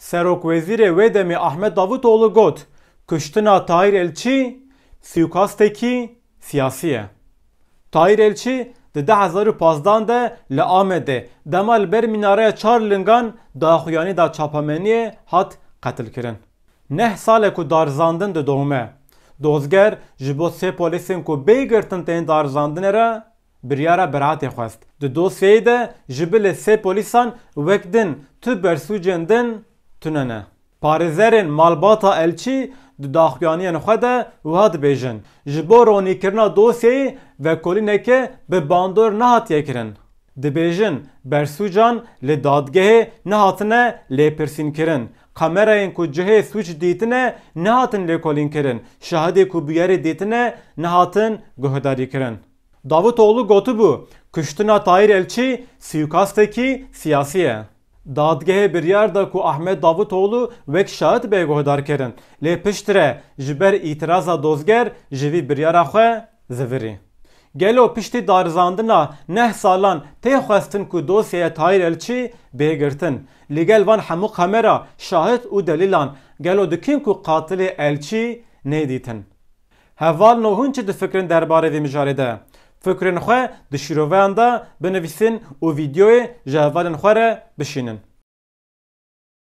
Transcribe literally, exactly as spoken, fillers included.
Serokwezîrê wê demê Ahmet Davutoğlu got, kuştina Tahir Elçî suîkastekî siyasî ye. Tahir Elçî di du hezar û pazdan de li Amedê dema li ber mînareya Çar Lingan daxuyanî da çapemeniyê hat qetilkirin. Neh sal e ku darizandin didome. Dozger ji bo sê polîsên ku bê girtin tên darizandinê re biryara beraetê xwest. Di dosyeyê de ji bilî sê polîsan wek din tu bersûcên din tune ne. Parêzerên malbata Elçî di daxuyaniyên xwe de wiha dibêjin, ji bo ronîkirina dosyeyê vekolîneke bi bandor nehatiye kirin. Dibêjin, bersûcan li dadgehê nehatine lêpirsînkirin. Kamerayên ku cihê sûc dîtine nehatin lêkolînkirin. Şahidê ku bûyerê dîtine nehatin guhdarîkirin. Davutoğlu gotibû, kuştina Tahir Elçî suîkastekî siyasî ye. Dadgehê biryar da ku Ahmet Davutoğlu wek şahid bê guhdarkirin, lê piştre ji ber îtiraza dozger ji vî biryara xwe zivirî. Gelo piştî darizandina neh salan tê xwestin ku dosyeya Tahir Elçî bê girtin? Li gel van hemû kamera, şahid û delîlan gelo dikin ku qatilê Elçî nê dîtin? Hevalno, hûn çi difikirin derbarê vê mijarê de? Fikrên xwe di şîroveyan de binivîsin û vîdeoyê ji hevalên xwe re bişînin.